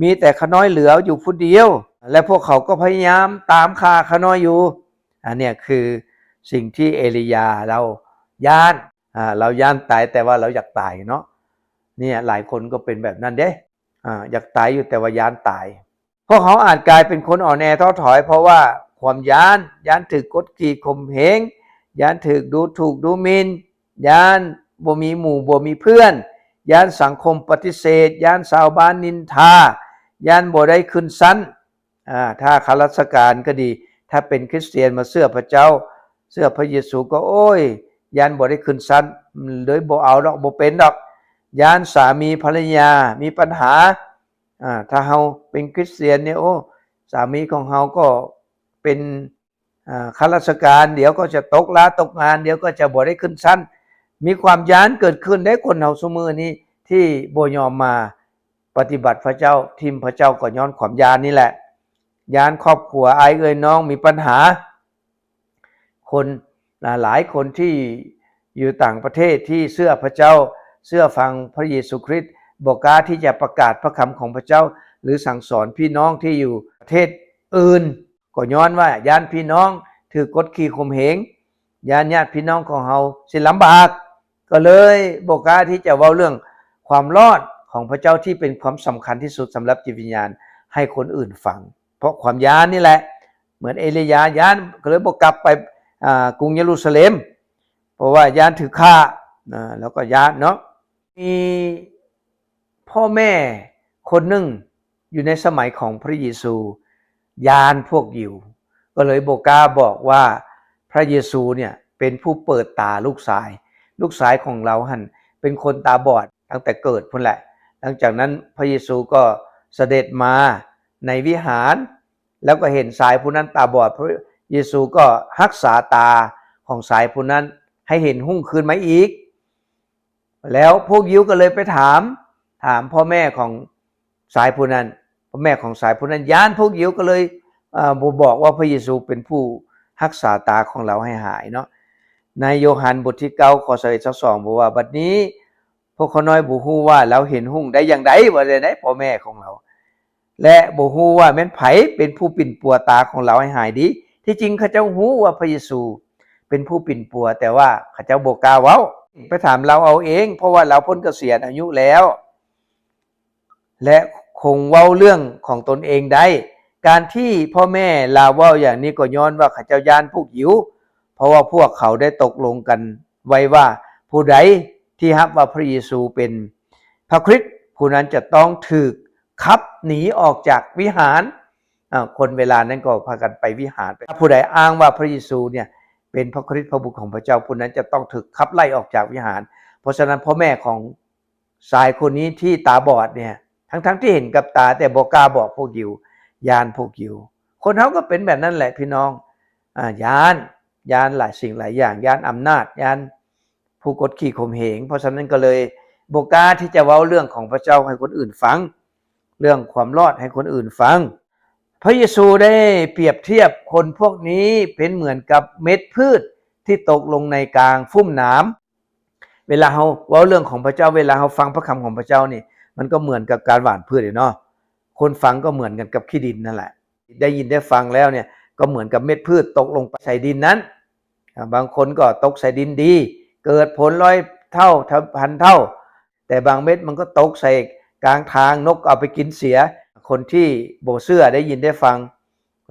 ມີແຕ່ຂ້ານ້ອຍເຫຼືອຢູ່ຜູ້ດຽວ ແລະ ພວກເຂົາກໍພະຍາຍາມຕາມຂ້າຂ້ານ້ອຍຢູ່. ອັນເນີ້ຍຄືສິ່ງທີ່ເອລີຢາລາວຢ້ານ. ອາ ລາວຢ້ານຕາຍ ແຕ່ວ່າລາວຢາກຕາຍເນາະ. ເນີ້ຍ ຫຼາຍຄົນກໍເປັນແບບນັ້ນເດ້. ອາ ຢາກຕາຍຢູ່ ແຕ່ວ່າຢ້ານຕາຍ. ພວກເຮົາອາດກາຍເປັນຄົນອ່ອນແອທໍ້ຖອຍ ເພາະວ່າຄວາມຢ້ານ, ຢ້ານຖືກກົດຂີ່ຂົ່ມເຫງ, ຢ້ານຖືກດູຖູກດູໝິ່ນ, ຢ້ານບໍ່ມີໝູ່ບໍ່ມີເພື່ອນ, ຢ້ານສັງຄົມປະຕິເສດ, ຢ້ານຊາວບ້ານນິນທາ, ຢ້ານບໍ່ໄດ້ຂຶ້ນຊັ້ນ. ອາ ຖ້າຂ້າລາຊະການກໍດີ, ຖ້າເປັນຄຣິສຕຽນມາເຊື່ອພະເຈົ້າ, ເຊື່ອພະເຢຊູກໍ ໂອ້ຍ, ຢ້ານບໍ່ໄດ້ຂຶ້ນຊັ້ນ, ເລີຍບໍ່ເອົາດອກ, ບໍ່ເປັນດອກ. ຢ້ານສາມີພັນລະຍາມີບັນຫາ. ອາ ຖ້າເຮົາເປັນຄຣິສຕຽນນີ້, ໂອ້, ສາມີຂອງເຮົາກໍເປັນ ອາ ຂ້າລາຊະການ, ດຽວກໍຈະຕົກລາຕົກງານ, ດຽວກໍຈະບໍ່ໄດ້ຂຶ້ນຊັ້ນ. ມີຄວາມຢ້ານເກີດຂຶ້ນເດ້. ຄົນເຮົາຊຸມື້ນີ້ທີ່ບໍ່ຍອມມາປະຕິບັດພະເຈົ້າ, ຖິ້ມພະເຈົ້າ, ກໍຍ້ອນຄວາມຢ້ານນີ້ແຫຼະ. ຢ້ານຄອບຄົວ, ອ້າຍເອື້ອຍນ້ອງມີບັນຫາ. ຄົນ ຫຼາຍຄົນທີ່ຢູ່ຕ່າງປະເທດທີ່ເຊື່ອພະເຈົ້າ, ເຊື່ອຟັງພະເຢຊູຄຣິດ, ບໍ່ກ້າທີ່ຈະປະກາດພະຄຳຂອງພະເຈົ້າ ຫຼື ສັ່ງສອນພີ່ນ້ອງທີ່ຢູ່ປະເທດອື່ນ, ກໍຍ້ອນວ່າຢ້ານພີ່ນ້ອງຖືກກົດຂີ່ຂົ່ມເຫງ, ຢ້ານຍາດພີ່ນ້ອງຂອງເຮົາຊິລຳບາກ, ກໍເລີຍບໍ່ກ້າທີ່ຈະເວົ້າເລື່ອງຄວາມລອດຂອງພະເຈົ້າທີ່ເປັນຄວາມສຳຄັນທີ່ສຸດສຳລັບຈິດວິນຍານໃຫ້ຄົນອື່ນຟັງ. ເພາະຄວາມຢ້ານນີ້ແຫຼະ, ເໝືອນເອລີຢາຢ້ານ ກໍເລີຍບໍ່ກັບໄປ ອາ ກຸງເຢຣູຊາເລັມ, ເພາະວ່າຢ້ານຖືກຂ້າ, ນະ, ແລ້ວກໍຢ້ານເນາະ. ມີພໍ່ແມ່ຄົນໜຶ່ງຢູ່ໃນສະໄໝຂອງພະເຢຊູ ຢ້ານພວກຢິວ, ກໍເລີຍບໍ່ກ້າບອກວ່າພະເຢຊູເນຍເປັນຜູ້ເປີດຕາລູກຊາຍ. ລູກຊາຍຂອງລາວຫັ້ນເປັນຄົນຕາບອດຕັ້ງແຕ່ເກີດພຸ້ນແຫຼະ. ຫຼັງຈາກນັ້ນພະເຢຊູກໍສະເດັດມາໃນວິຫານ, ແລ້ວກໍເຫັນຊາຍຜູ້ນັ້ນຕາບອດ, ພະເຢຊູກໍຮັກສາຕາຂອງຊາຍຜູ້ນັ້ນໃຫ້ເຫັນຮຸ່ງຄືນມາອີກ. ແລ້ວພວກຢິວກໍເລີຍໄປຖາມ, ຖາມພໍ່ແມ່ຂອງຊາຍຜູ້ນັ້ນ, ພໍ່ແມ່ຂອງຊາຍຜູ້ນັ້ນຢ້ານ, ພວກຢິວກໍເລີຍ ເອີ ບໍ່ບອກວ່າພະເຢຊູເປັນຜູ້ຮັກສາຕາຂອງລາວໃຫ້ຫາຍເນາະ. ໃນໂຍຮັນບົດທີເກົ້າ ຂໍ້ຊາວເອັດ ຊາວສອງ ບອກວ່າ, ບັດນີ້ ພວກຂ້ານ້ອຍບໍ່ຮູ້ວ່າລາວເຫັນຮຸ່ງໄດ້ຢ່າງໃດ, ວ່າແນວໃດ ພໍ່ແມ່ຂອງລາວ, ແລະ ບໍ່ຮູ້ວ່າແມ່ນໃຜເປັນຜູ້ປິ່ນປົວຕາຂອງລາວໃຫ້ຫາຍດີ. ທີ່ຈິງເຂົາເຈົ້າຮູ້ວ່າພະເຢຊູເປັນຜູ້ປິ່ນປົວ, ແຕ່ວ່າເຂົາເຈົ້າບໍ່ກ້າເວົ້າ. ໄປຖາມລາວເອົາເອງ, ເພາະວ່າລາວພົ້ນກະສຽນອາຍຸແລ້ວ ແລະ ຄົງເວົ້າເລື່ອງຂອງຕົນເອງໄດ້. ການທີ່ພໍ່ແມ່ລາວເວົ້າຢ່າງນີ້ກໍຍ້ອນວ່າເຂົາເຈົ້າຢ້ານພວກຢິວ, ເພາະວ່າພວກເຂົາໄດ້ຕົກລົງກັນໄວ້ວ່າ ຜູ້ໃດທີ່ຮັບວ່າພະເຢຊູເປັນພະຄຣິດ, ຜູ້ນັ້ນຈະຕ້ອງຖືກຂັບໜີອອກຈາກວິຫານ. ອາ, ຄົນເວລານັ້ນກໍພາກັນໄປວິຫານ. ຜູ້ໃດອ້າງວ່າພະເຢຊູເນຍເປັນພະຄຣິດ, ພະບຸດຂອງພະເຈົ້າ, ຜູ້ນັ້ນຈະຕ້ອງຖືກຂັບໄລ່ອອກຈາກວິຫານ. ເພາະສະນັ້ນ ພໍ່ແມ່ຂອງ ຊາຍຄົນນີ້ທີ່ຕາບອດເນຍ ທັງໆທີ່ເຫັນກັບຕາ ແຕ່ບໍ່ກ້າບອກພວກຢິວ, ຢ້ານພວກຢິວ. ຄົນເຮົາກໍເປັນແບບນັ້ນແຫຼະພີ່ນ້ອງ, ອາ, ຢ້ານ, ຢ້ານຫຼາຍສິ່ງຫຼາຍຢ່າງ, ຢ້ານອຳນາດ, ຢ້ານຜູ້ກົດຂີ່ຂົ່ມເຫງ. ເພາະສະນັ້ນກໍເລີຍ ບໍ່ກ້າທີ່ຈະເວົ້າເລື່ອງຂອງພະເຈົ້າໃຫ້ຄົນອື່ນຟັງ, ເລື່ອງຄວາມລອດໃຫ້ຄົນອື່ນຟັງ. ພະເຢຊູໄດ້ປຽບທຽບຄົນພວກນີ້ເປັນເໝືອນກັບເມັດພືດທີ່ຕົກລົງໃນກາງຟຸ້ມໜາມ. ເວລາເຮົາເວົ້າເລື່ອງຂອງພະເຈົ້າ, ເວລາເຮົາຟັງພະຄຳຂອງພະເຈົ້ານີ້, ມັນກໍເໝືອນກັບການຫວ່ານພືດເນາະ. ຄົນຟັງກໍເໝືອນກັນກັບຂີ້ດິນນັ້ນແຫຼະ. ໄດ້ຍິນໄດ້ຟັງແລ້ວເນ່ຍ ກໍເໝືອນກັບເມັດພືດຕົກລົງໄປໃສ່ດິນນັ້ນ. ອາ ບາງຄົນກໍຕົກໃສ່ດິນດີ, ເກີດຜົນຮ້ອຍເທົ່າ, ພັນເທົ່າ. ແຕ່ບາງເມັດມັນກໍຕົກໃສ່ກາງທາງ, ນົກເອົາໄປກິນເສຍ. ຄົນທີ່ບໍ່ເຊື່ອໄດ້ຍິນໄດ້ຟັງ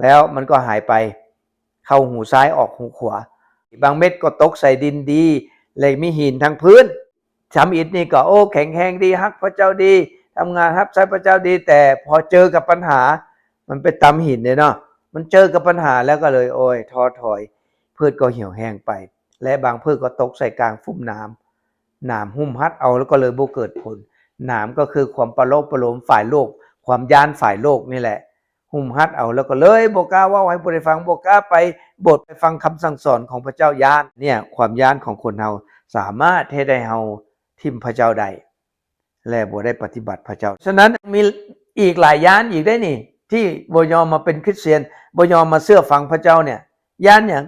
ແລ້ວ ມັນກໍຫາຍໄປ, ເຂົ້າຫູຊ້າຍອອກຫູຂວາ. ບາງເມັດກໍຕົກໃສ່ດິນດີ ແລະ ມີຫີນທັງພື້ນ. ທຳອິດນີ້ກໍ ໂອ້ ແຂງແຮງດີ, ຮັກພະເຈົ້າດີ, ທຳງານຮັບໃຊ້ພະເຈົ້າດີ, ແຕ່ພໍເຈີກັບບັນຫາ ມັນໄປຕຳຫີນເດ້ເນາະ, ມັນເຈີກັບບັນຫາແລ້ວກໍເລີຍ ໂອ້ຍ ທໍ້ຖອຍ, ພືດກໍຫ່ຽວແຫ້ງໄປ ແລະ ບາງພືດກໍຕົກໃສ່ກາງຟຸ້ມໜາມ, ໜາມຫຸ້ມຮັດເອົາ ແລ້ວກໍເລີຍບໍ່ເກີດຜົນ. ໜາມກໍຄືຄວາມປະໂລບປະໂລມຝ່າຍໂລກ, ຄວາມຢ້ານຝ່າຍໂລກນີ້ແຫຼະ ຫຸ້ມຮັດເອົາ ແລ້ວກໍເລີຍບໍ່ກ້າເວົ້າໃຫ້ຜູ້ໃດຟັງ, ບໍ່ກ້າໄປໂບດໄປຟັງຄຳສັ່ງສອນຂອງພະເຈົ້າ, ຢ້ານ. ເນ່ຍ ຄວາມຢ້ານຂອງຄົນເຮົາສາມາດເຮັດໃຫ້ເຮົາຖິ້ມພະເຈົ້າໄດ້ ແລະ ບໍ່ໄດ້ປະຕິບັດພະເຈົ້າ. ສະນັ້ນ ມີອີກຫຼາຍຢ້ານອີກເດ້ນີ້ ທີ່ບໍ່ຍອມມາເປັນຄຣິສຕຽນ, ບໍ່ຍອມມາເຊື່ອຟັງພະເຈົ້າເນ່ຍ. ຢ້ານຫຍັງ?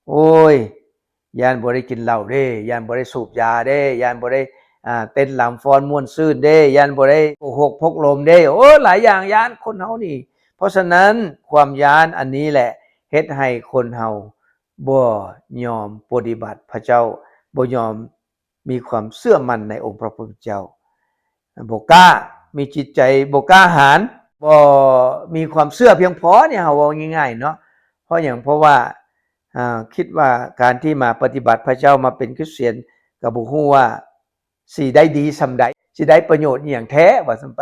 ໂອ້ຍ ຢ້ານບໍ່ໄດ້ກິນເຫຼົ້າເດ້, ຢ້ານບໍ່ໄດ້ສູບຢາເດ້, ຢ້ານບໍ່ໄດ້ ອ່າ ເຕັ້ນລຳຟ້ອນມ່ວນຊື່ນເດ້, ຢ້ານບໍ່ໄດ້ໂກຫົກພົກລົມເດ້. ໂອ້ ຫຼາຍຢ່າງຢ້ານຄົນເຮົານີ້. ເພາະສະນັ້ນ ຄວາມຢ້ານອັນນີ້ແຫຼະ ເຮັດໃຫ້ຄົນເຮົາບໍ່ຍອມປະຕິບັດພະເຈົ້າ, ບໍ່ຍອມມີຄວາມເຊື່ອໝັ້ນໃນອົງພະຜູ້ເປັນເຈົ້າ, ບໍ່ກ້າ, ມີຈິດໃຈບໍ່ກ້າຫານ, ບໍ່ມີຄວາມເຊື່ອພຽງພໍນີ້. ເຮົາເວົ້າງ່າຍໆເນາະ. ເພາະຫຍັງ? ເພາະວ່າ ອ່າ ຄິດວ່າການທີ່ມາປະຕິບັດພະເຈົ້າ, ມາເປັນຄຣິສຕຽນ ກໍບໍ່ຮູ້ວ່າຊິໄດ້ດີສ່ຳໃດ, ຊິໄດ້ປະໂຫຍດອີ່ຫຍັງແທ້ວ່າຊັ້ນໄປ,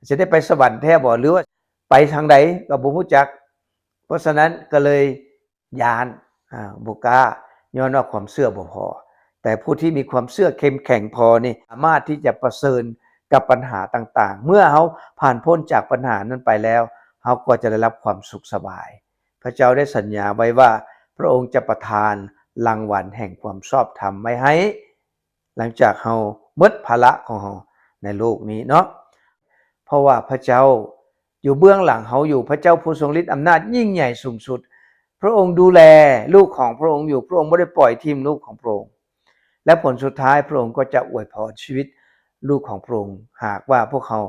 ຊິໄດ້ໄປສະຫວັນແທ້ບໍ່ ຫຼືວ່າໄປທາງໃດກໍບໍ່ຮູ້ຈັກ. ເພາະສະນັ້ນກໍເລີຍຢ້ານ, ອ່າ ບໍ່ກ້າ, ຍ້ອນວ່າຄວາມເຊື່ອບໍ່ພໍ. ແຕ່ຜູ້ທີ່ມີຄວາມເຊື່ອເຂັ້ມແຂງພໍນີ້ ສາມາດທີ່ຈະປະເຊີນກັບບັນຫາຕ່າງໆ. ເມື່ອເຮົາຜ່ານພົ້ນຈາກບັນຫານັ້ນໄປແລ້ວ, ເຮົາກໍຈະໄດ້ຮັບຄວາມສຸກສະບາຍ. ພະເຈົ້າໄດ້ສັນຍາໄວ້ວ່າ ພະອົງຈະປະທານລາງວັນແຫ່ງຄວາມຊອບທຳໄວ້ໃຫ້ ຫຼັງຈາກເຮົາໝົດພາລະຂອງເຮົາໃນໂລກນີ້ເນາະ. ເພາະວ່າພະເຈົ້າຢູ່ເບື້ອງຫຼັງເຮົາຢູ່, ພະເຈົ້າຜູ້ຊົງລິດອຳນາດຍິ່ງໃຫຍ່ສູງສຸດ. ພະອົງດູແລລູກຂອງພະອົງຢູ່, ພະອົງບໍ່ໄດ້ປ່ອຍຖິ້ມລູກຂອງພະອົງ. ແລະ ຜົນສຸດທ້າຍພະອົງກໍຈະອວຍພອນຊີວິດລູກຂອງພະອົງ ຫາກວ່າພວກເຮົາ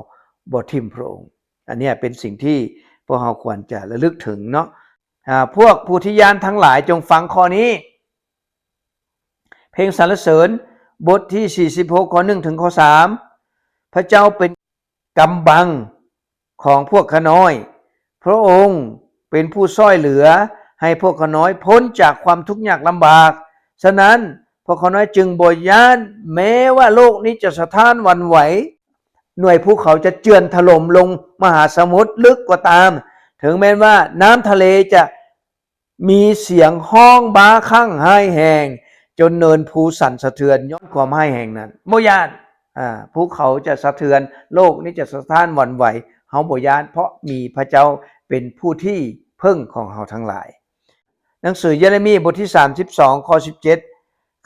ບໍ່ຖິ້ມພະອົງ. ອັນເນີ້ຍເປັນສິ່ງທີ່ພວກເຮົາຄວນຈະລະລຶກເຖິງເນາະ. ອາ ພວກຜູ້ທີ່ຢ້ານທັງຫຼາຍ ຈົ່ງຟັງຂໍ້ນີ້. ເພງສັນລະເສີນ ບົດທີສີ່ສິບຫົກ ຂໍ້ໜຶ່ງ ເຖິງຂໍ້ສາມ. ພະເຈົ້າເປັນກຳບັງຂອງພວກຂ້ານ້ອຍ, ພະອົງເປັນຜູ້ຊ່ອຍເຫຼືອໃຫ້ພວກຂ້ານ້ອຍພົ້ນຈາກຄວາມທຸກຍາກລຳບາກ. ສະນັ້ນ ພວກຂ້ານ້ອຍຈຶ່ງບໍ່ຢ້ານ, ແມ້ວ່າໂລກນີ້ຈະສະທ້ານຫວັ່ນໄຫວ, ໜ່ວຍພູເຂົາຈະເຈື່ອນຖະຫຼົ່ມລົງມະຫາສະໝຸດລຶກກໍຕາມ, ເຖິງແມ່ນວ່ານ້ຳທະເລຈະ ມີສຽງຮ້ອງບ້າຄັ້ງຮ້າຍແຮງ ຈົນເນີນພູສັ່ນສະເທືອນຍ້ອນຄວາມຮ້າຍແຮງນັ້ນ. ບໍ່ຢ້ານ, ອາ, ພູເຂົາຈະສະເທືອນ, ໂລກນີ້ຈະສະທ້ານຫວັ່ນໄຫວ, ເຮົາບໍ່ຢ້ານ, ເພາະມີພະເຈົ້າເປັນຜູ້ທີ່ເພິ່ງຂອງເຮົາທັງຫຼາຍ. ໜັງສືເຢເຣມີ ບົດທີສາມສິບສອງ ຂໍ້ສິບເຈັດ,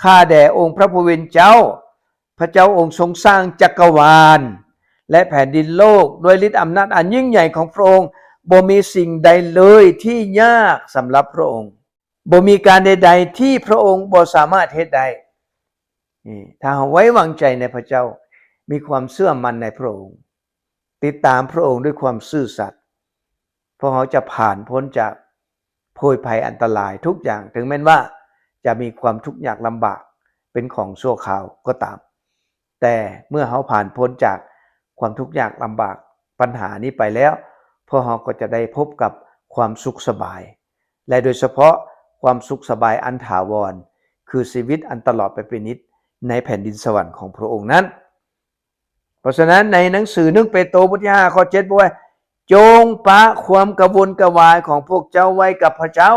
ຂ້າແດ່ອົງພະຜູ້ເປັນເຈົ້າ, ພະເຈົ້າອົງຊົງສ້າງຈັກກະວານ ແລະ ແຜ່ນດິນໂລກ ດ້ວຍລິດອຳນາດອັນຍິ່ງໃຫຍ່ຂອງພະອົງ, ບໍ່ມີສິ່ງໃດເລີຍທີ່ຍາກສຳລັບພະອົງ, ບໍ່ມີການໃດໆທີ່ພະອົງບໍ່ສາມາດເຮັດໄດ້. ນີ້ ຖ້າເຮົາໄວ້ວາງໃຈໃນພະເຈົ້າ, ມີຄວາມເຊື່ອໝັ້ນໃນພະອົງ, ຕິດຕາມພະອົງດ້ວຍຄວາມຊື່ສັດ, ພວກເຮົາຈະຜ່ານພົ້ນຈາກໂພຍໄພອັນຕະລາຍທຸກຢ່າງ, ເຖິງແມ່ນວ່າຈະມີຄວາມທຸກຍາກລຳບາກເປັນຂອງຊົ່ວຄາວກໍຕາມ, ແຕ່ເມື່ອເຮົາຜ່ານພົ້ນຈາກຄວາມທຸກຍາກລຳບາກ, ບັນຫານີ້ໄປແລ້ວ, ພວກເຮົາກໍຈະໄດ້ພົບກັບຄວາມສຸກສະບາຍ, ແລະ ໂດຍສະເພາະຄວາມສຸກສະບາຍອັນຖາວອນ, ຄືຊີວິດອັນຕະຫຼອດໄປເປັນນິດໃນແຜ່ນດິນສະຫວັນຂອງພະອົງນັ້ນ. ເພາະສະນັ້ນ ໃນໜັງສືໜຶ່ງເປໂຕ ບົດທີຫ້າ ຂໍ້ເຈັດ ບອກວ່າ ຈົ່ງປະຄວາມກະວົນກະວາຍຂອງພວກເຈົ້າໄວ້ກັບພະເຈົ້າ.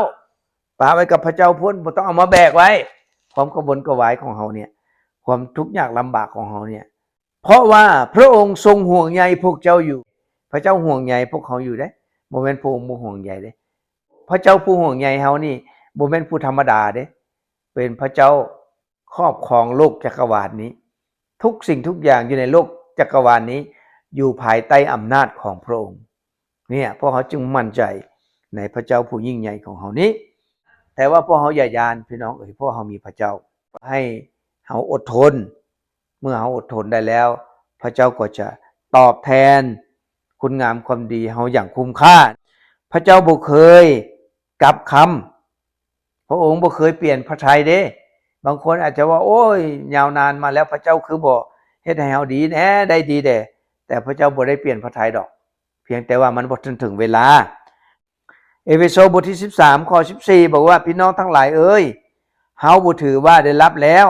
ປະໄວ້ກັບພະເຈົ້າພຸ້ນ, ບໍ່ຕ້ອງເອົາມາແບກໄວ້. ຄວາມກະວົນກະວາຍຂອງເຮົາເນ່ຍ, ຄວາມທຸກຍາກລຳບາກຂອງເຮົາເນ່ຍ, ເພາະວ່າພະອົງຊົງຫ່ວງໃຍພວກເຈົ້າຢູ່. ພະເຈົ້າຫ່ວງໃຍພວກເຮົາຢູ່ເດ້, ບໍ່ແມ່ນພະອົງບໍ່ຫ່ວງໃຍເດ້. ພະເຈົ້າຜູ້ຫ່ວງໃຍເຮົານີ້ ບໍ່ແມ່ນຜູ້ທຳມະດາເດ້, ເປັນພະເຈົ້າ ຄອບຄອງໂລກຈັກກະວານນີ້, ເພ ທຸກສິ່ງທຸກຢ່າງຢູ່ໃນໂລກຈັກກະວານນີ້ ຢູ່ພາຍໃຕ້ອຳນາດຂອງພະອົງ. ເນຍ ພວກເຮົາຈຶ່ງໝັ້ນໃຈໃນພະເຈົ້າຜູ້ຍິ່ງໃຫຍ່ຂອງເຮົານີ້. ແຕ່ວ່າພວກເຮົາຢ່າຢ້ານ ພີ່ນ້ອງເອີຍ, ເພາະເຮົາມີພະເຈົ້າ. ໃຫ້ເຮົາອົດທົນ. ເມື່ອເຮົາອົດທົນໄດ້ແລ້ວ, ພະເຈົ້າກໍຈະຕອບແທນຄຸນງາມຄວາມດີເຮົາຢ່າງຄຸ້ມຄ່າ. ພະເຈົ້າບໍ່ເຄີຍກັບຄຳ. ພະອົງບໍ່ເຄີຍປ່ຽນພະໄທເດ້. ບາງຄົນອາດຈະວ່າ, ໂອ້ຍ, ຍາວນານມາແລ້ວ ພະເຈົ້າຄືບໍ່ເຮັດໃຫ້ເຮົາດີແດ່, ໄດ້ດີແດ່. ແຕ່ພະເຈົ້າບໍ່ໄດ້ປ່ຽນພະໄທດອກ. ພຽງແຕ່ວ່າມັນບໍ່ທັນເຖິງເວລາ. ເອເຟໂຊບົດທີສິບສາມ ຂໍ້ສິບສີ່ ບອກວ່າ, ພີ່ນ້ອງທັງຫຼາຍເອີຍ, ເຮົາບໍ່ຖືວ່າໄດ້ລັບແລ້ວ,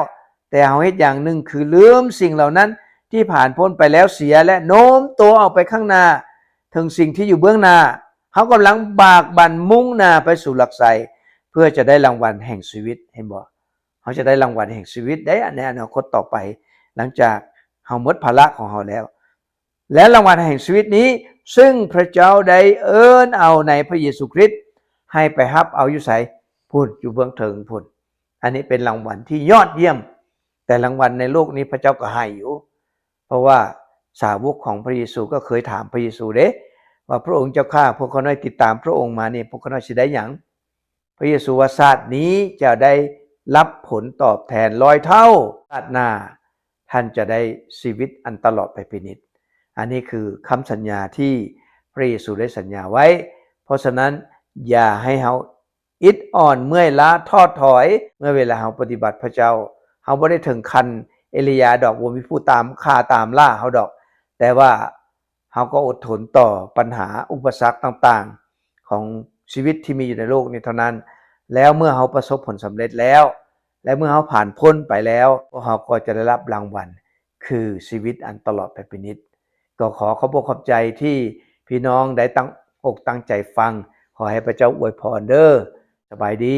ແຕ່ເຮົາເຮັດຢ່າງໜຶ່ງ ຄືລືມສິ່ງເຫຼົ່ານັ້ນທີ່ຜ່ານພົ້ນໄປແລ້ວເສຍ ແລະ ໂນ້ມຕົວອອກໄປຂ້າງໜ້າ ເຖິງສິ່ງທີ່ຢູ່ເບື້ອງໜ້າ. ເຮົາກຳລັງບາກບັ່ນມຸ່ງໜ້າໄປສູ່ຫຼັກໄຊ ເພື່ອຈະໄດ້ລາງວັນແຫ່ງຊີວິດ. ເຫັນບໍ່? ເຮົາຈະໄດ້ລາງວັນແຫ່ງຊີວິດໄດ້ໃນອະນາຄົດຕໍ່ໄປ, ຫຼັງຈາກເຮົາໝົດພາລະຂອງເຮົາແລ້ວ. ແລະ ລາງວັນແຫ່ງຊີວິດນີ້ ຊຶ່ງພະເຈົ້າໄດ້ເອີ້ນເອົາໃນພະເຢຊູຄຣິດ ໃຫ້ໄປຮັບເອົາຢູ່ໃສ? ພຸ້ນ, ຢູ່ເບື້ອງເທິງພຸ້ນ. ອັນນີ້ເປັນລາງວັນທີ່ຍອດຢ້ຽມ. ແຕ່ລາງວັນໃນໂລກນີ້ພະເຈົ້າກໍໃຫ້ຢູ່. ເພາະວ່າສາວົກຂອງພະເຢຊູກໍເຄີຍຖາມພະເຢຊູເດ້ ວ່າ, ພະອົງເຈົ້າຂ້າ, ພວກຂ້ານ້ອຍຕິດຕາມພະອົງມານີ້, ພວກຂ້ານ້ອຍຊິໄດ້ຫຍັງ? ພະເຢຊູວ່າ, ຊາດນີ້ຈະໄດ້ຮັບຜົນຕອບແທນຮ້ອຍເທົ່າ, ຊາດໜ້າທ່ານຈະໄດ້ຊີວິດອັນຕະຫຼອດໄປເປັນນິດ. ອັນນີ້ຄືຄຳສັນຍາທີ່ພະເຢຊູໄດ້ສັນຍາໄວ້. ເພາະສະນັ້ນ, ຢ່າໃຫ້ເຮົາອິດອ່ອນເມື່ອຍລ້າທໍ້ຖອຍ ເມື່ອເວລາເຮົາປະຕິບັດພະເຈົ້າ. ເຮົາບໍ່ໄດ້ເຖິງຂັ້ນເອລີຢາດອກ, ບໍ່ມີຜູ້ຕາມຂ້າຕາມລ່າເຮົາດອກ, ແຕ່ວ່າ ເຮົາກໍອົດທົນຕໍ່ປັນຫາອຸປະສັກຕ່າງໆຂອງຊີວິດທີ່ມີຢູ່ໃນໂລກນີ້ເທົ່ານັ້ນ. ແລ້ວເມື່ອເຮົາປະສົບຜົນສຳເລັດແລ້ວ ແລະ ເມື່ອເຮົາຜ່ານພົ້ນໄປແລ້ວ, ພວກເຮົາກໍຈະໄດ້ຮັບລາງວັນ ຄືຊີວິດອັນຕະຫຼອດໄປເປັນນິດ. ກໍຂໍຂອບອົກຂອບໃຈທີ່ພີ່ນ້ອງໄດ້ຕັ້ງອົກຕັ້ງໃຈຟັງ. ຂໍໃຫ້ພະເຈົ້າອວຍພອນເດີ້. ສະບາຍດີ.